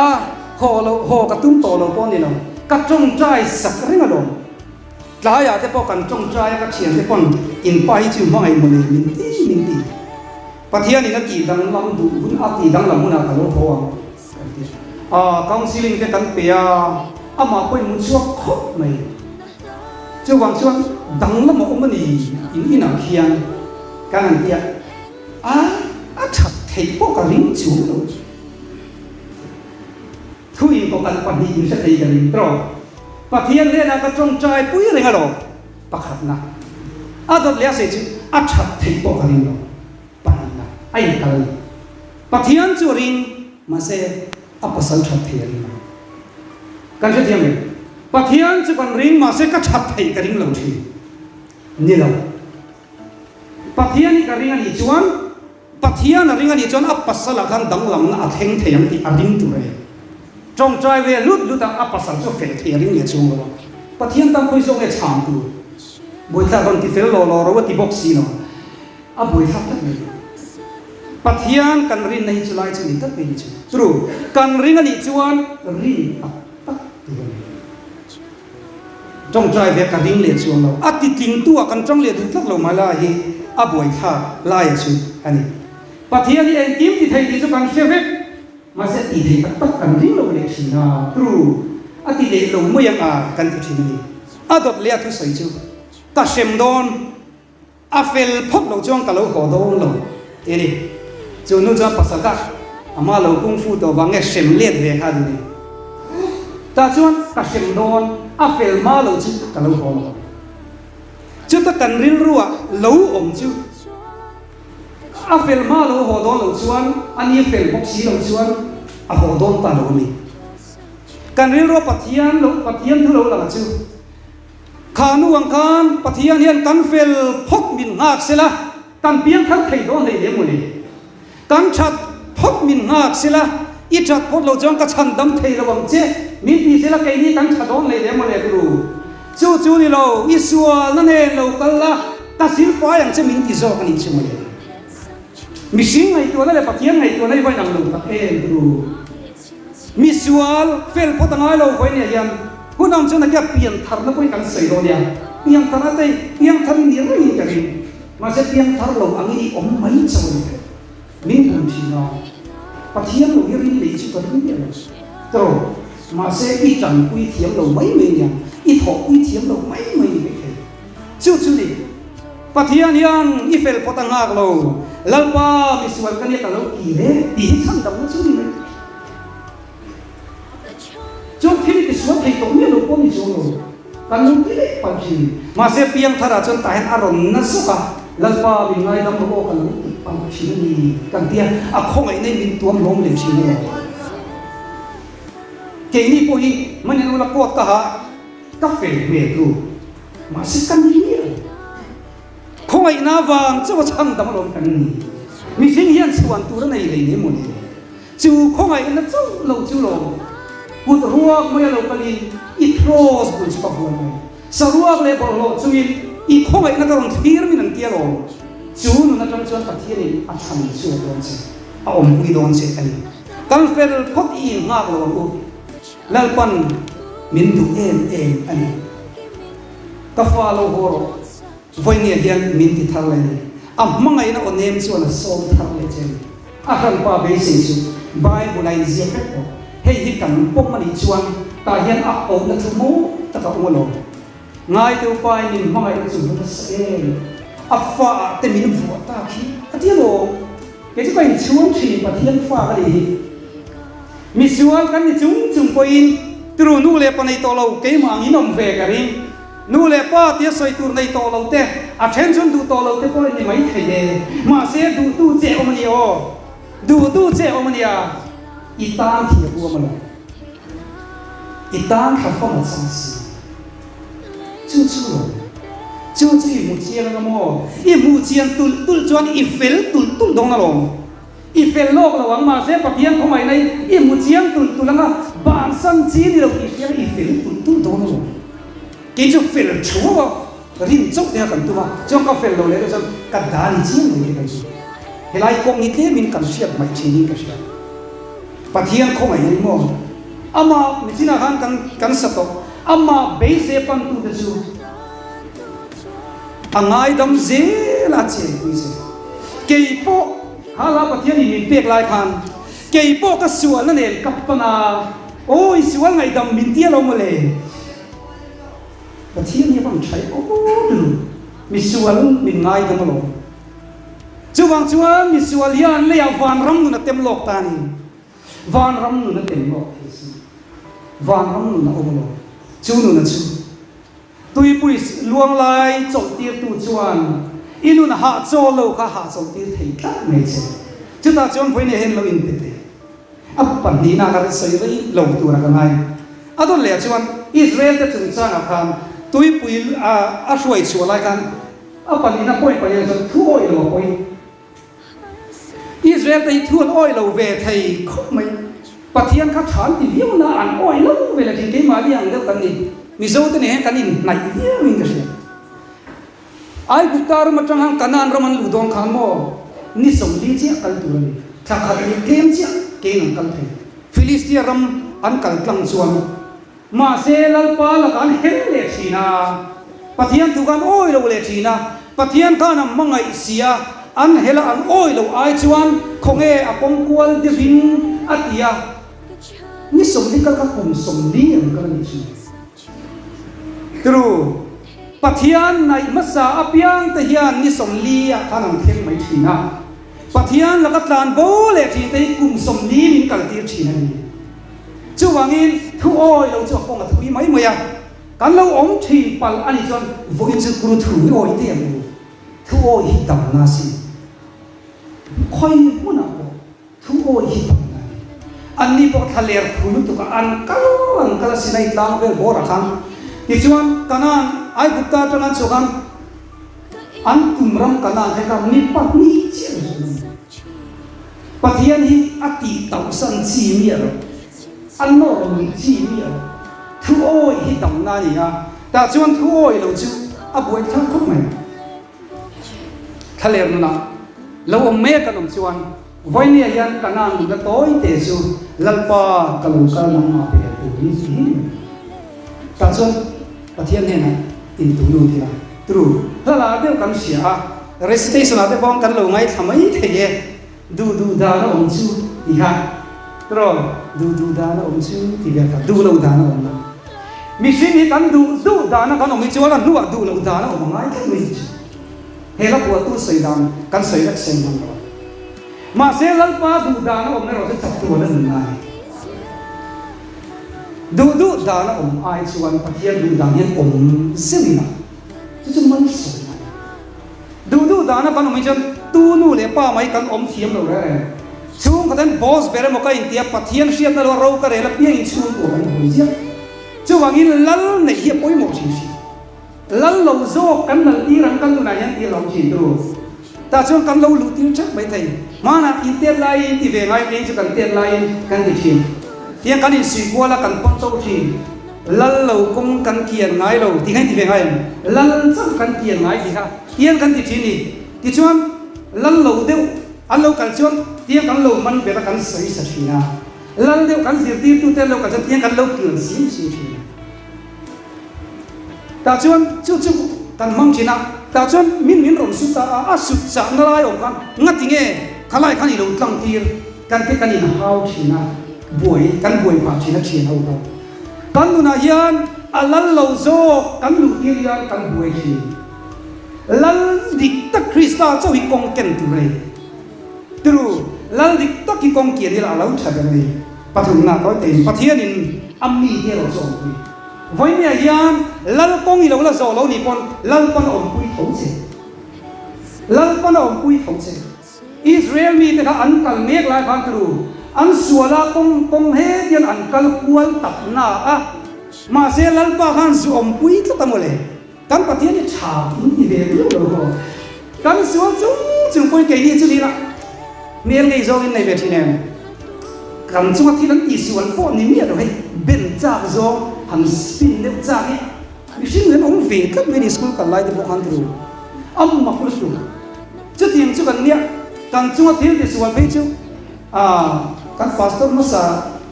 haw lo haw ka tum tawh lo pawh a ni lo, ka tawngtai sak reng alawm. Tlaiah te pawh kan tawngtai a ka thiante pawn in pa hi chu hmangaih maw nei min ti min ti. Pathianin a tih danglam duh hun a tih danglam hunah ka lo tho ang kan ti a. Counselling te kan pe a, amah pawhin mun chhuak khawp mai. Chuvang chuan danglam a awm a ni in inah khian kan han ti a, a a that theih pawh ka ring chuang lo. Thu in pawh kan pahnih in hre thei ka ring tawk. Pathian hnenah ka tawngtai pui reng alawm. Pakhatna, a dawt leh a sawi chu a that theih pawh ka ring lo. Pahnihna, a inkal a ni. Pathian chu a ring, mahse a pasal that thei a ring lo. Kan hrethiam em? Pathian chu kan ring, mahse ka that theih ka ring lo thin. Ni lo. Pathian hi ka ring a nih chuan, Pathian a ring a nih chuan a pasalah khan danglamna a thleng thei ang tih a ring tur a ni. Tawngtai ve lut lut a, a pasal chu fel thei a ring leh chuang lo a. Pathian tan khawi zawk nge chhang tur? Buaithlak rawn ti fel law law ro a ti bawk si lo. A buaithlak tlat mai. Pathian kan rinna hi chu lai chu ni tlat mai ni chu. True, kan ring a nih chuan rin tak tak tur a ni. Tawngtai ve ka ring leh chuang lo. A ti tlingtu ah kan tawng leh duh tlat lo mai lai hi a buaithlak laia chu a ni. Pathian hi engkim ti thei tih chu kan hre vek. Mahse a ti thei tak tak kan ring lo leh thin a, true, a ti leh lo mai ang a kan ti thin a ni. A dawt leh a thusawi chu ka hrem dawn. A fel phawt loh chuan ka lo haw dawn lo ti a ni. Chu nu chuan pasal kha ama lo kung fu tawh vang nge hrem let ve kha a duh ni. Tah chuan ka hrem dawn, a fel hma lo chu ka lo haw lo. Chuta kan rilruah lo awm chu a fel hma lo haw dawn loh chuan a ni fel bawk si lo chuan a haw dawn ta lo a ni. Kan rilrua Pathian lo Pathian thu lo lang chu. Kha nu ang khan Pathian hian kan fel phawt min nghak sela, kan piang thar thei dawn hlei lem mawni. Kan that phawt min nghak sela, I that phawt lo chuan ka chhan dam thei lo ang che, min ti sela keini kan tha dawn lei lem mawle turu. Chu chu ni lo, i sualna nen lo kal la, ka silfai ang che min ti zawk a nih chu mawle. Mihring ngaihtuahna leh Pathian ngaihtuahna hi va inang lo tak em turu. Misual fel phawt a ngai lo vawinia hian hun ang chuan a kia piantharna pawhin kan sawi dawn nia. Piantharna te hi piangthar i ni rengin ka ring. Mahse piangthar lo angin i awm mai chauh a ni thei. Min hmu thin a, Pathian lo hi ring leh chu ka ring miah lo. Tawh, mahse i tanpui thiam lo mai mai nia, i thawhpui thiam lo mai mai ni mai thei. Chu chu ni, Pathian hian i fel phawt a nghak lo, Lalpa misual ka nia ka lo ti ve tih hi chhan damna chu ni mai. Chuan thil i tisual thei tawh miah lo pawh ni chuang lo, kan lo ti leh palh thin. Mahse piangthar ah chuan tah hian a rawn na zawk a, Lalpa min ngaidam rawh aw ka lo ti palh thin a ni kan ti a, a khawngaihna in min tuam hlawm leh thin a lo. Keini pawh hi hmani an ula coat ka ha ka fel hmel tu, mahse ka ni miah lo. Khawngaihna avang chauh a chhandam alawm kan ni. Mihring hian chhuan tur a nei lei hle mawni. Chu khawngaihna chauh lo chu lawm kut ruak mai a lo kalin i cross bul chu ka vuan mai. Saruak leh bawlhhlawh chungin i khawngaihna ka rawn thlir min an ti alawm. Chu nun atang chuan Pathianin a chhan chhuak dawn che, a awmpui dawn che a ni. Kal fel phawt i innghak lo ang u. Lalpan min duh em em a ni. Ka fa lo haw rawh. Vawinia hian min ti thar leh a ni. A hmangaihna aw nem chuan a sawm thar leh che a ni. A hranpa beisei chu Bible a inziak vek tawh. Hei hi kan pawm a nih chuan tah hian a kohna thu mawi tak a awm alawm. Ngaite upain min hmangaihna chu hmu nasa em? A fa ah te min vuah tak hi a ti alawm. Kei chu ka inchhuang thin Pathian fa ka nih hi. Misual kan ni chung chung pawhin turu nu leh pa nei tawh lo keimah ang in awm ve ka ring. Nu leh pa tia sawi tur nei tawh lo te, a then chuan duh tawh lo te pawh in ni mai thei e. Mahse duhtu che awm a nia aw. Duhtu che awm a nia. I tan thih a huam a lo. I tan thla fam a chang si. Chu chu lo. Chu chu i hmu chiang anga maw? I hmuh chian tulh tulh chuan i fel tulh tulh dawn alawm. I fel lawk lo ang, mahse Pathian khawngaihna hi i hmu chiang tulh tulh anga bansan chi ni lo tih hriang i fel tulh tulh dawn a lo. Kei chu fel thu a rin chauh te kha kan tum a, chuan ka fel lo leh deuh chuan ka dah ni chiang mai te kan hria. Helai kawng hi tlemin kan hriat hmaih thinin ka hria. Pathian khawngaihna hi maw? Amah nichinah khan kan kan sa tawh, amah beisei pantute chu a ngaidam zel a chenpui zel. Kei pawh Hala Pathian in min pek lai khan kei pawh ka sualna nen ka pan a, aw i sual ngaihdam min tia lo mawle. Pathian hi a van tha e aw tunu, misual min ngaidam alawm. Chuvang chuan misual hian leiah vanram nun a tem lawk ta a ni. Vanram nun a tem lawk thei si. Vanram nun a awm alawm. Chu nun a chu. Tuipui luang lai chawlhtirtu chuan i nun hahchawl lo kha hahchawlhtir thei tlat mai che. Chutah chuan vawiin hian lo inpe teh. A pahnihna ka sawi rei lo tura ka ngai. A dawn leh ah chuan Israel te chungchangah khan tuipui a hruai chhuah lai khan a pahnihna point pahnih ah chuan thu awih lo a pawi. Israel te hi thu an awih lo ve thei khawp mai. Pathian kha tha an ti viau na an awih lo ve le thin keimahni ang deuh kan ni. Mizo te nen hian kan inhnaih viau in ka hria. Aigupta ram atang han Kanaan ram an luh dawn khan maw ni 40 chiah kal tur a ni. Thla khat leh tlem chiah kein an kal thei. Filistia ram an kal tlang chuan Mahse, Lalpa lakah an hel leh thin a, Pathian thu kha an awi lo leh thin a, Pathian khan a hmangaih si a, an hel a an awi loh ai chuan khawnge a kawng kual deuhin a ti a, ni 40 kal kha kum 40 an kal a nih thin. Tru, Pathian naih hmasa apiang te hian ni 40 ah khan an thleng mai thin a, Pathian laka tlan bo leh thin te hi kum 40 min kaltir thin a ni. Chuvangin thu awi lo chu a kawng a thui mai mai a, kan lo awm thin palh a nih chuan vawiin chu kuru thu hi awi teh ang u. Thu awi hi damna a sin. Khawi hmunah pawh thu awi hi damna a ni. Anni pawh thla ler thu lutuk a, an kal an kal a Sinai tlang vel bawrah khan. Tichuan Kanaan, Aigupta atanga an chhuah khan an tum ram Kanaan kha mi pahnih chiah an zawm a ni. Pathian hi a tih tauhsan chi miah lo, a nawr luih chi miah lo. Thu awih hi damna a ni a, tah chuan thu awih lo chu a buaithlak khawp mai. Thlaler nunah lo awm mek an awm chuan Vawinia hian Kanaan nuna tawi te chu Lalpa ka lo kal nangmah pe turin hi ni mai. Tah chuan Pathian hnenah intu lut ila tru hla lar deuh kan hria a, recitation ah te pawh kan lo ngaithla mai thei e, duh duh dan a awm chu ti kha tro duh duh dan a awm chu ti vel kha duh lo dan a awm lo. Mihring hi kan duh duh dan a kan awm hi chuan a hnuah duh loh dan a awm a ngai tlat mai chu. He hla phuahtu sawi dan kan sawi vek seng hman lo a. Mahse Lalpa duh dan a awm erawh chu chak tuan a nun ngai. Duh duh dan a awm ai chuan Pathian duh dan hian awm zeuh ila chu chu malsawm a ni. Duh duh dan a kan awm hi chuan tu nu leh pa mai kan awm thiam lo reng reng. Chhungkhat hian boss ber emaw ka intia Pathian hriatna lo a ro ka rel apiangin chhungkua kan hawi ziah. Chuvangin Lal neih hi a pawimawh thin hrim. Lal lo zawk kan lal tir ang kan nunah hian tih a lo thin tu. Tah chuan kan lo luh tir theuh mai thei. Hmanah in tet laiin ti ve ngai kei chu kan tet laiin kan ti thin. Tiang kan insuih kual a kan pawn to thin. Lal lo kawng kan kian ngai lo tih kha in ti ve ngai em? Lal chauh kan kian ngai tih kha tiang kan ti thin ni. Tichuan lal lo deuh an lo kal chuan tiang kan lo man ber a kan sawi sa thin a. Lal deuh kan zirtirtute an lo kal chuan tiang kan lo kian siam siam thin a. Tah chuan chu chu kan hmang thin a, tah chuan min min rawn sut ta a, a sut chahna lai awm khan ngati nge khalai khan i lo tlang tir kan te kan in hau thin a, buai kan buai phah thin a thian ho kha. Kan nunah hian a lal lo zawk kan luh tir hian kan buai thin. Lal dik tak Krista chauh hi kawng ken tur a ni. Turu, lal dik tak hi kawng kian ila a lo tha ber a ni. Pathumna tawi tein Pathianin a mite erawh chu awmpui. Vawinia hian Lalkawng i lo la zawh lo nih pawn Lalpan a awmpui tho che. Lalpan a awmpui tho che. Israel mite kha an kal mek lai khan turu an suala kawng kawng hetian an kal kual tak na a. Mahse Lalpa khan zu awmpui tlat a mawle. Kan Pathian hi tha in ti ve viau lo maw? Kan sual chung chung pawhin keini chu ni la hmel ngei zawngin nei ve thin em? Kan chunga thil an tihsual pawh ni miah lo hei ben chak zawng han spin deuh chak hi mihring an awm ve tlat mai ni school kal lai te pawh khan turu a mak lutuk. Chutiang chu kan nia kan chunga thil tisual phei chu ah kan pastor hmasa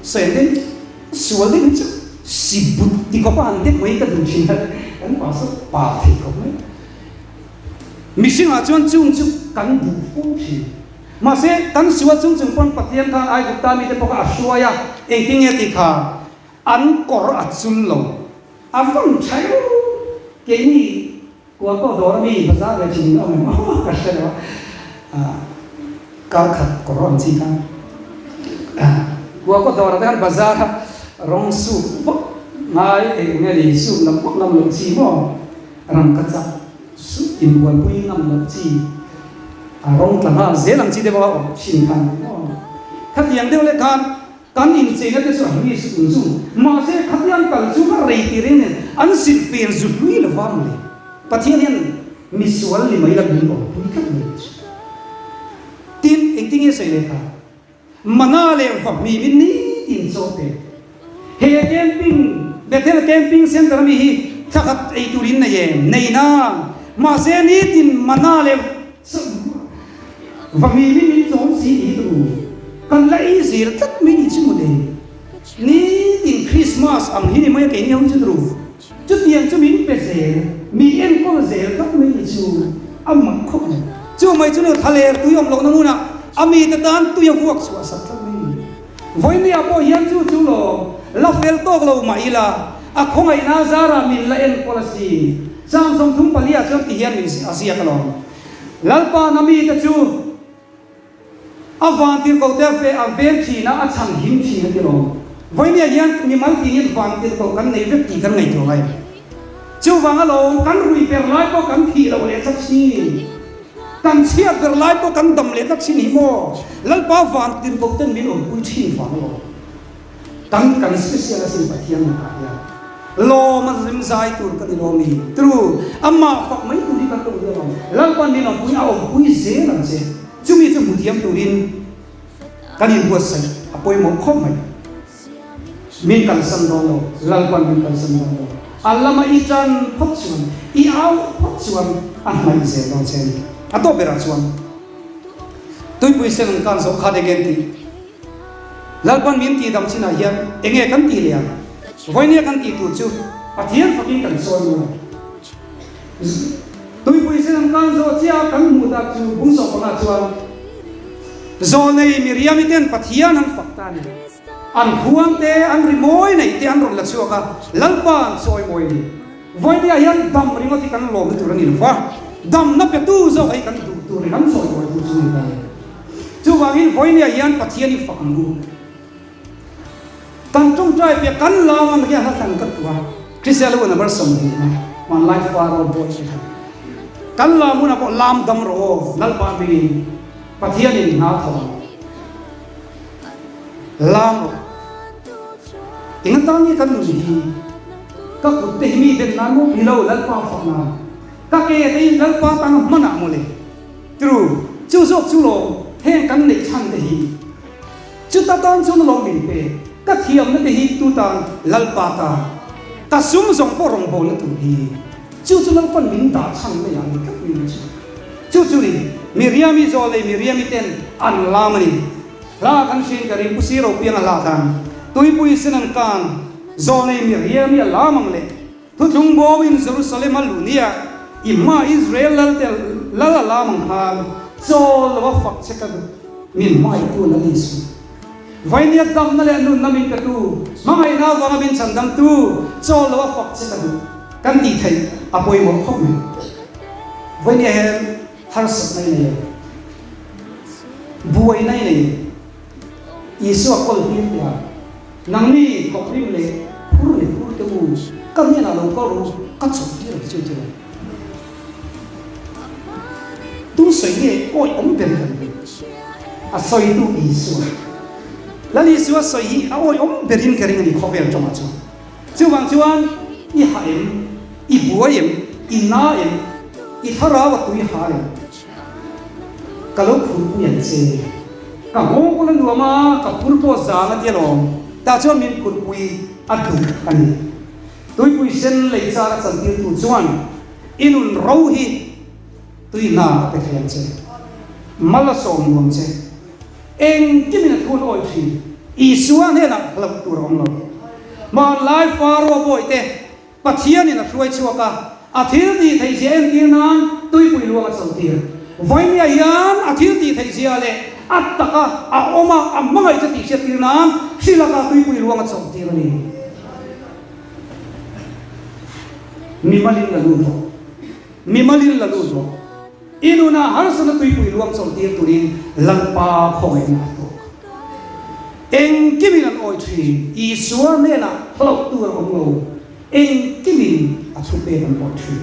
sawi ang deuh Sual deuh hi chu si but ti khawp a han deuh mai ka duh thin a, kan pastor pa thei khawp mai. Mihringah chuan chung chu kan duh fo thin. Mahse, kan sual chung chung pawn Pathian khan Aigupta mite pawh kha a hruai a, engtin nge tih kha an kawr a chul lo. A vang tha ru keini Kua pawh dawr a mi bazar ve thin in awm em aw ka hre lo a kar khat kawr ang chi khan kua pawh dawr ah te khan bazar a rawng suk vak ngai eng nge ni suk lam vak ngam loh chi maw rangka chak suk inbualpui ngam loh chi a rawng tla nghal zel ang chi te pawh a awm thin khan maw khatiang deuh leh khan Kan incheina te chu a hlui zung zung. Mahse, khatiang kal chu a rei ti reng nen an silhfen zu hlui lo vang le. Pathian hian misual ni mai la min awmpui tlat mai chu. Tin, engtin nge sawi leh ta? Mana leh vahmim in nitin chaw pe. He camping, Bethel Camping Centre ami hi thla khat ei tur in nei em? Nei na. Mahse, nitin mana leh. Vahmim in min chawm si tih hi ka duh. Kan la ei zel tlat mai nih chu mawle. Nitin Christmas ang hi ni mai a keini ho chu turu. Chutiang chu min pe zel, mi enkawl zel tlat mai nih chu a mak khawp mai. Chu mai chu nu thaler tui awm lohna hmunah a mite tan tui a vuak chhuah sak tlat mai ni. Vawinia pawh hian chu chu lawm la fel tawk lo mah ila a khawngaihna zarah min la enkawl asin. Chang 34 ah chuan ti hian min a ziak alawm. Lalpa na mite chu a vantirhkoh te a fe a veng thin a, a chhan him thin a ti lawm. Vawinia hian mimal tih hian vantirhkoh kan nei vek tih kan ngaihtuah ngai. Chuvang alawm kan rui ber lai pawh kan thih loh leh tlat thin. Kan chhiat ber lai pawh kan dam leh tlat thin hi maw? Lalpa vantirhkoh ten min awmpui thin vang alawm. Kan kan special asin Pathian lakah hian lawm a zim zai tur ka ni lo mi tru amah fak mai tur hi kan lo ni alawm. Lalpan min awmpui a awmpui zel ang che. Chumi chu hmu thiam turin. Kan inbuatsaih a pawimawh khawp mai. Min kalsan dawn lo, Lalpan min kalsan dawn lo. A lama i tan phawt chuan, i au phawt chuan a hnaih zel dawn che a ni. A tawp berah chuan tuipui sen an kan zawh kha eng nge an tih? Lalpan min tihdam chinah hian eng nge kan tih leh ang? Vawinia kan tih tur chu Pathian fakin kan sawi maw? Tuipui sen an kan zawh chiah a kan hmuh tak chu bung zawh pangah chuan Zawlnei Miriami ten Pathian an fak ta a ni. An khuang te, an rimawi neih te an rawn la chhuak a, Lalpa an chawi mawi a ni. Vawinia hian dam ringawt hi kan lawmna tur a ni lo va, damna petu zawk hi kan duh tur leh kan chawi mawi tur chu a ni ta a ni. Chuvangin vawinia hian Pathian i fak ang u. Kan tawngtai piah kan lam ang hian hla thlan ka tu a, Kristian lo number 20 na, hmanlai Faro bawi te kha. Kan lam hunah pawh lam dam rawh aw, Lalpa hmingin Pathianin hna thawk ang. Lam rawh. Eng atan nge kan nun hi? Ka kut te hi mi den nan maw? Ni lo, Lalpa fak nan. Ka ke te hi Lalpa tang hman ah mawle. True, chu zawk chu lawm heng kan neih chhan te hi. Chuta tan chuan lawm min pe. Ka thiamna te hi tu tan? Lalpa tan. Ka sum zawng pawh rawngbawlna tur hi. Chu chu Lalpan min dah chhan mai ang tlat mai chu. Chu chu ni Miriami zawl leh Miriami ten an lam a ni. Hla kan hriin ka ring Pu Siro piang a hla khan Tuipui sen an kan zawl nei Miriami a lam ang leh Thuthlung bawmin Jerusalem a luh nia i hma Israel lal te lal a lam ang khan chawl lo a fak che ka duh min hmaitu Lal Isu. Vainia damna leh nunna min petu, hmangaihna avanga min chhandamtu, chawl lo a fak che ka duh. Kan tih theih a pawimawh khawp mai. Vainia hian harsatna i nei a, buaina i nei a, Isua kawl tir teh a, nangni thawkrim leh phur leh phur te u, ka hnenah lo kal rawh u, ka chawlh tir ang che u ti lo. Tu sawi nge awi awm ber kan ring? A sawitu Isua. Lal Isua sawi hi a awi awm berin ka ring a ni khawvel tawngah chuan. Chuvang chuan i hah em? I buai em? I na em? I thlarau a tui hal em? Ka lo phurpui ang che. Ka nghawng pawn a nuam a, ka phur pawh zang a tia lawm. Tah chuan min phurpui a duh a ni. Tuipui sen lei char a chantirtu chuan i nun ro hi tui hna a pe thei ang che. Mal a sawm nuam che. Engkimin a thun awi thin. Isua hnenah hlauh tur a awm lo. Hmanlai Faro bawihte Pathianin a hruai chhuak a, a thil tih theihzia entir nan tuipui luang a chawltir. Vawinia hian a thil tih theihzia leh a taka a awm a, a hmangaih che tih hriattir nan hri laka tuipui luang a chawltir a ni. Mimalin la lut rawh. Mimalin la lut rawh. I nunah harsatna tuipui luang chawlhtir turin Lalpa khawngaihna a tawk. Engkimin an awi thin. Isua hnenah hlauh tur a awm lo. Engkimin a thu pek an awi thin.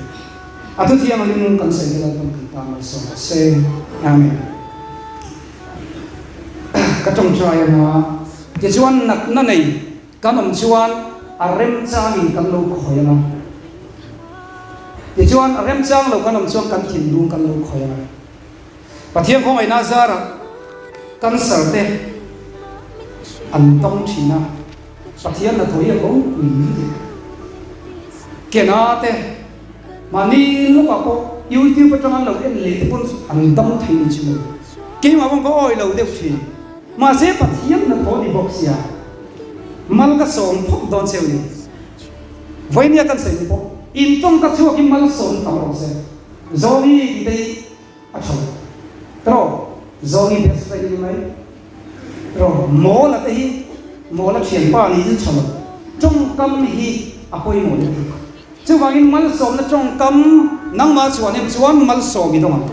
A thu thianghlim kan sawi te Lalpan kan tan malsawm rawh se. Amen. Ka tawngtai anga tichuan natna nei Kan awm chuan a remchangin kan lo khawi ang a, tichuan a remchang lo kan awm chuan kan thinlung kan lo khawi ang a. Pathian khawngaihna zarah cancer te an dam thin a, Pathian hnathawh hi a ropui lutuk. Kena te mahni lawkah pawh YouTube atanga an lo en leh te pawn an dam thei ni chu. Keimah pawh ka awi lo deuh thin. Mahse Pathian hnathawh ni bawk sia, mal ka sawm phawt dawn cheu ni. Vawinia kan sawi ni pawh in tawng ka chhuak hi mal sawm tam rawh se. Zawngi tih te hi a tha lo. Tiraw? Zawngi best friend ni mai. Tiraw? Mawla te hi mawla thianpa ni chu tha lo. Tawngkam hi a pawimawh lutuk. Chuvangin malsawmna tawngkam nangmah chhuah nem chuan malsawm i dawng ang.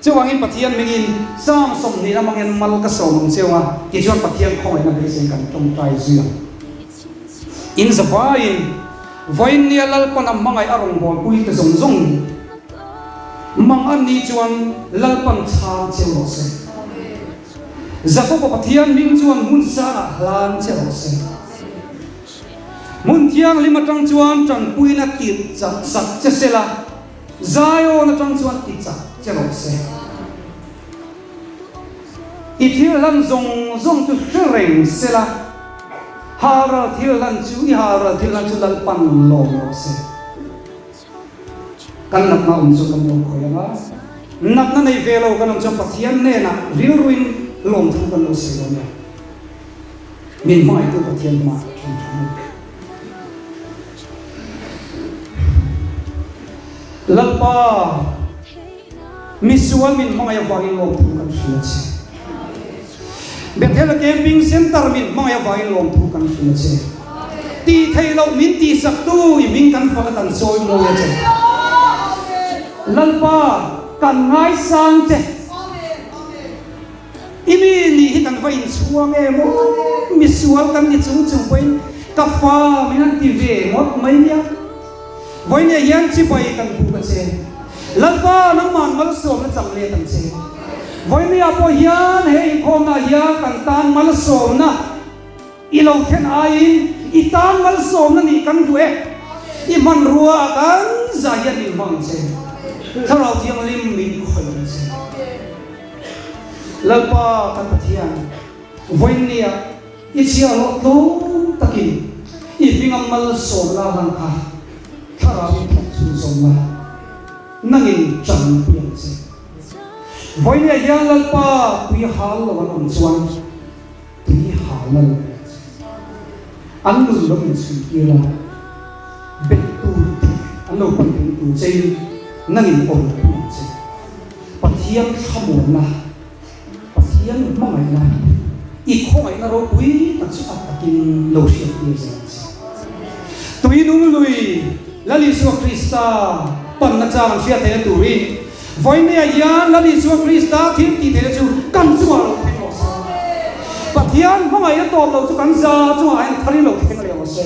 Chuvangin Pathian mingin Psalm 20 amangin mal ka sawm ang cheu a, tichuan Pathian khawngaihna beisei kan tawngtai zui ang. In zavaiin vawiinnia Lalpan a hmangaih a rawngbawlpui te zawng zawng mang an nih chuan Lalpan chhang cheu rawh se. Jakoba Pathian hming chuan hmun sangah hlan che rawh se. Hmun thianghlim atang chuan tanpuina tirh chak sak che se la, Zion atang chuan ti chak che rawh se. I thil hlan zawng zawng chu hre reng sela, halral thil hlan chu i halral thil hlan chu Lalpan lawm rawh se. Kan natna awm chu kan lo khawih ang a, natna nei ve lo kan awm chuan Pathian hnenah rilruin lawmthu kan lo sawi dawn nia. Min hmangaihtu Pathian hmah ṭhen ṭha mai. Lalpa, misual min hmangaih avangin lawmthu kan hria che. Bethel Camping Centre min hmangaih avangin lawmthu kan hria che. Tih theih loh min tihsaktu i hming kan fak a kan chawi mawi a che. Lalpa, kan ngaisang che. I mi nih hi kan va inchhuang em aw, misual kan ni chung chung pawhin ka fa min han ti ve ngawt mai nia. Vawinia hian chibai kan buk a che. Lalpa nangmah malsawmna chang let ang che. Vawinia pawh hian he inkhawmna hian kan tan malsawmna i lo thlen aiin i tan malsawmna nih kan duh e. I hmanrua ah kan zah hian min hmang ang che. Thlarau Thianghlim min khawih ang che. Lalpa kan Pathian, vawiinnia i chhiahhlawh tlawm takin i hminga malsawmna hlan kha thlarau in thawk chhunzawm la, nangin tanpui ang che. Vawiinnia hian Lalpa tui hal lo an awm chuan tui hal la lo ang che. An nun lo inchhuitir la, bet tur dik an lo pan theihna tur chein nangin awmpui ang che. Pathian thlamuanna, Pathian hmangaihna, i khawngaihna ropui tak chu a takin lo hriattir zel ang che. Tui nung lui Lal Isua Krista panna chang an hriat theihna turin vawinia hian Lal Isua Krista thil tih theihna chu kan chungah lo thleng rawh se. Pathian hmangaihna tawp lo chu kan za chungah hian tharin lo thleng leh rawh se.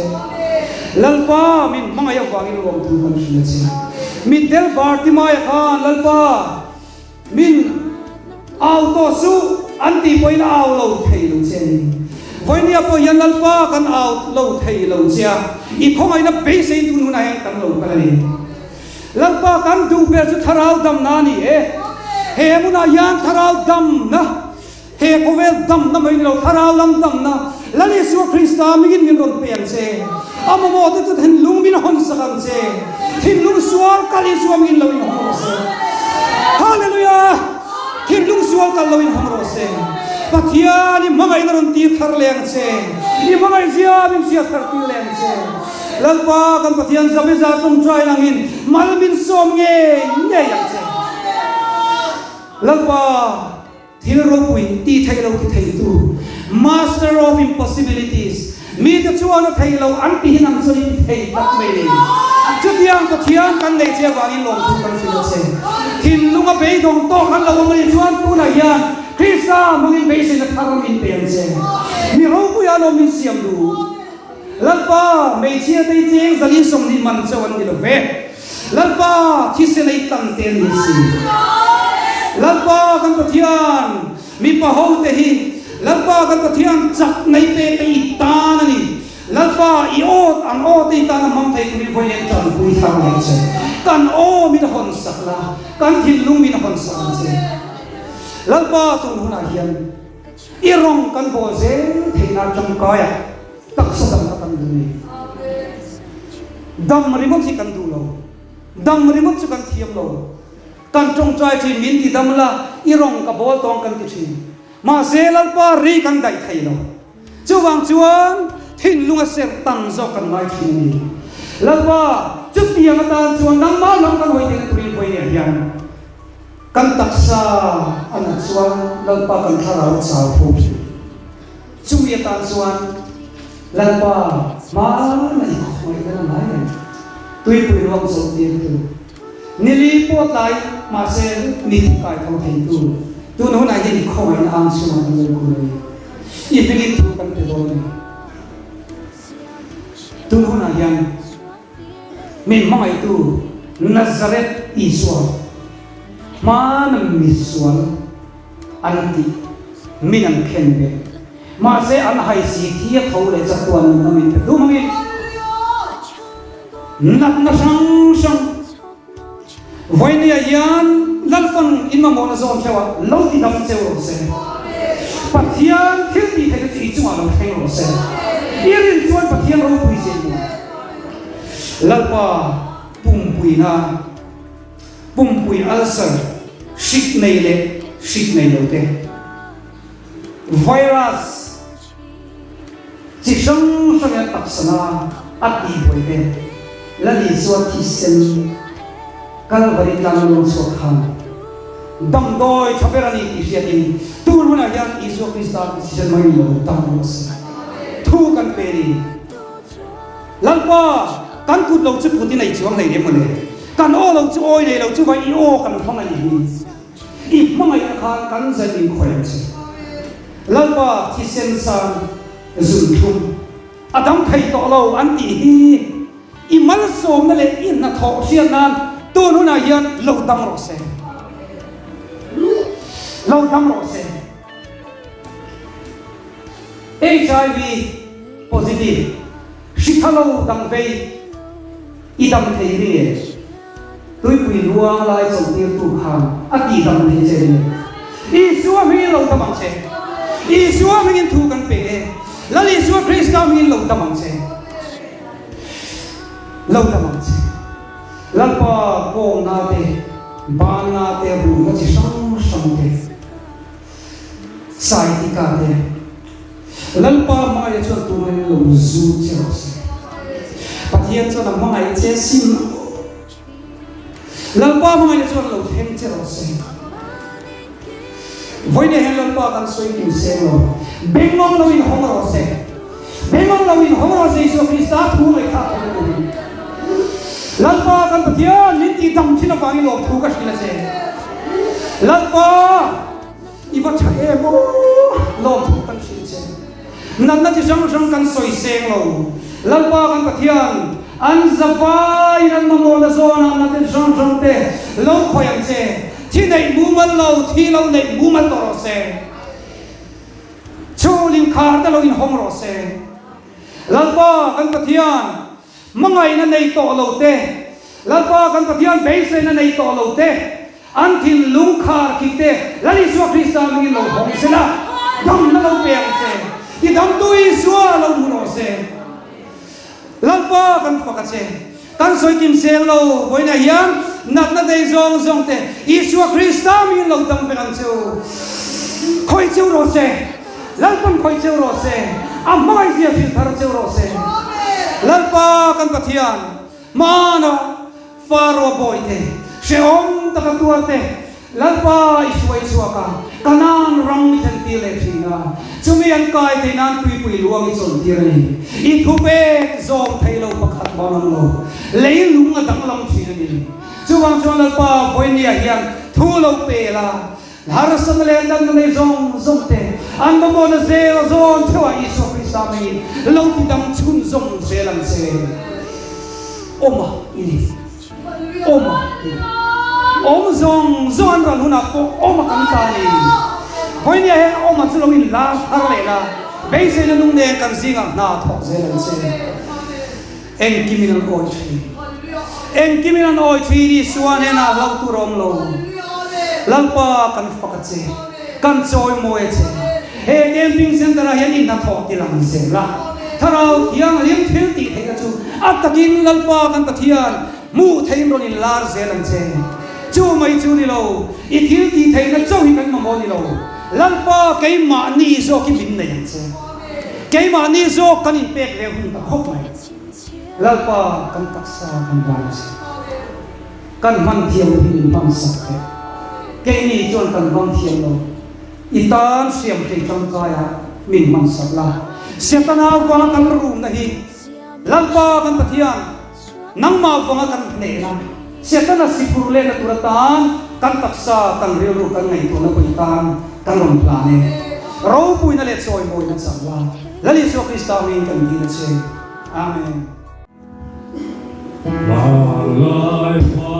Lalpa min hmangaih avangin lawmthu kan hria che. Mitdel Bartimaia khan Lalpa min au tawh suh an tih pawhin a au lo thei lo che a ni. Vawinia pawh hian Lalpa kan au lo thei lo che a, i khawngaihna beisei tun hunah hian kan lo kal a ni. Lalpa kan duh ber chu thlarau damna a ni e. He hmunah hian thlarau damna He khawvel damna mai ni lo, thlarau lam damna Lal Isua Krista mingin min rawn pe ang che. A mamawhte chu thinlung min hawn sak ang che. Thinlung sual kal Isua mingin lo inhawng rawh se. Hallelujah! Thinlung sual kal lo inhawng rawh se. Pathian i hmangaihna rawn tir thar leh ang che. I hmangaih zia min hriat thar tir leh ang che. Lalpa kan Pathian Zabeza tawngtai angin mal min sawm ngei ngei ang che. Lalpa. Thil ropui ti thei lo ti theitu, Master of Impossibilities, mite chuan a thei lo an ti hi nang chuan i ti thei tak mai ni. Chutiang Pathian kan nei che avangin lawmthu kan hrilh a che. Thinlunga beidawng tawk an lo awm a nih chuan tunah hian Krista hmangin beiseina thar min pe ang che. Mi ropuia lawm min siam duh. Lalpa, hmeichhia te hi cheng zali 20 man chauh an ni lo ve. Lalpa, thisen ei tlang te an ni si. Lalpa kan Pathian, mipa ho te hi Lalpa kan Pathian chak nei pe te i tan a ni. Lalpa, i awt ang aw te i tan a hmang thei turin vawi nen tanpui thar leh che. Kan aw min hawn sak la, kan thinlung min hawn sak ang che. Lalpa, tun hunah hian i rawng kan bawl zel theihna tangkaiah Taksa damna kan duh ni. Dam ringawt hi kan duh lo. Dam ringawt chu kan thiam lo. Kan tawngtai thin, min ti dam la, i rawng ka bawl tawng kan ti thin. Mahse Lalpa ri kan daih thei lo. Chuvang chuan thinlung a serh tan zawk kan ngai thin a ni. Lalpa, chutiang atan chuan nangmah lam kan hawi theihna turin vawiin hian kan taksa a nat chuan Lalpa kan thlarau a chau fo thin. Chumi atan chuan Lalpa hmana i khawngaihna la ngai reng, tuipui ruang zawh tirtu, nili pawh tlai mahse mi thi kai tho theitu, tun hunah hian i khawngaihna ang chhungah kan lo kul a ni. I hmingin thu kan pe dawn a ni. Tun hunah hian min hmangaihtu Nazareth Isua hmana misual, an tih min an khen ve. Mahse an hai si thi a tho leh chatuan nunna min pe dum angin natna hrang hrang vawinia hian Lalpan in mamawhna zawn theuh ah lo ti dam cheu rawh se. Pathian thil tih theihna chu i chungah lo thleng rawh se. I rin chuan Pathian ropui zia i hmu. Lalpa pumpuina, pumpui ulcer, hrik nei leh hrik nei lo te, virus chi hrang hrang hian taksa a tihbuai te, Lal Isua thisen Kalvari tlang luang chhuak khan damdawi tha ber a ni tih hriatin tun hunah hian Isua Krista thisen hmangin lo dam rawh se. Thu kan pe ni. Lalpa, kan kut lo chu kut i nei chuang hlei em mawle? Kan aw lo chu awi nei lo chu vai i aw kan hmangaih hi. I hmangaihna khan kan zan in khawi ang che. Lalpa, thisen sang zunthlum a dam thei tawh lo an tih hi i malsawmna leh i hnathawh hriat nan tun hunah hian lo dam rawh se. Lo dam rawh se. HIV positive, hri tha lo dang vei i dam thei ring e? Tuipui luang lai chawlhtirtu khan a tih dam thei che ring e? Isua hmingin lo dam ang che. Isua hmingin thu kan pe e. Lal Isua Krista hmingin lo dam ang che. Lo dam ang che. Lalpa kawngna te, banna te, ruhna chi hrang hrang te. Saitika te, Lalpa hmangaihna chuan tungain lo zu che rawh se. Pathian chuan a hmangaih che sim Lalpa hmangaihna chuan lo thleng che rawh se. Vawiin hian Lalpa kan sawi kim seng lo. Bengawng lo in hawng rawh se. Bengawng lo in hawng rawh se Isua Krista thu ngaihthlak theihna turin. Lalpa kan Pathian min tih dam thin avangin lawmthu ka hrilh a che. Lalpa i va tha em aw lawmthu kan hrilh che. Natna chi hrang hrang kan sawi seng lo. Lalpa kan Pathian an zavaiin an mamawhna zawnah natna chi hrang hrang te lo khawih ang che. Thi neih mumal lo, thi lo neih mumal tawh rawh se. Chhul inkhar te lo inhawng rawh se. Lalpa kan Pathian hmangaihna nei tawh lo te, Lalpa kan Pathian beiseina nei tawh lo te, an thinlung khar khik te Lal Isua Krista mingin lo hawng se la, damna lo pe ang che. Tidamtu Isua lo hmu rawh se. Lalpa kan fak a che. Kan sawi kim seng lo, vawiinah hian natna nei zawng zawng te Isua Krista mingin lo dam vek ang che u. Khawih cheu rawh se. Lalpan khawih cheu rawh se. A hmangaihzia hrilh thar cheu rawh se. Lalpa kan Pathian, hmana Faro bawite, hrehawm taka tuarte, Lalpa i hruai chhuak a, Kanaan ram i thlentir leh thin a, chumi an kai theih nan tuipui luang i chawntir a ni. I thu pek zawm thei lo pakhat mah an awm lo, lei lung a danglam thin a ni. Chuvang chuan Lalpa vawinia hian thu lo pe la, harsatna leh natna nei zawng zawng te an mamawhna zel zawn theuhah Isua Krista hmangin lo tidang chhunzawm zel ang che. Awma i ni. Awm a ti. Awm zawng zawng an ral hunah pawh awm a kan ta a ni. Vawinia hian awm a chu lo in lar thar leh la, beiseina nung nen kan zingah hna thawk zel ang che. Engkimin an awi thin. Engkimin an awi thin Isua hnenah hlauh tur a awm lo. Lalpa kan fak a che. Kan chawimawi a che. He camping centre ah hian i hnathawh ti lang zel a. Thlarau Thianghlim thil tih theihna chu a takin Lalpa kan Pathian hmuh theihin rawn in lar zel ang che. Chu mai chu ni lo, i thil tih theihna chauh hi kan mamawh ni lo. Lalpa keimahni zawk hi min nei ang che. Keimahni zawk kan inpek ve hun ta khawp mai. Lalpa kan taksa kan ban che. Kan hman thiam hi min hman sak teh. Keini chuan kan hmang thiam lo. I tan hriamhrei tangkaia min hman sak la. Setana vanga kan rumna hi Lalpa kan Pathian, nangmah vanga kan hnehna, Setana sikur lehna tur atan kan taksa, kan rilru, kan ngaihtuahna pawh i tan kan rawn hlan e. Ropuina leh chawimawina chang la. Lal Isua Krista hmingin kan dil a che. Amen. Vanlai.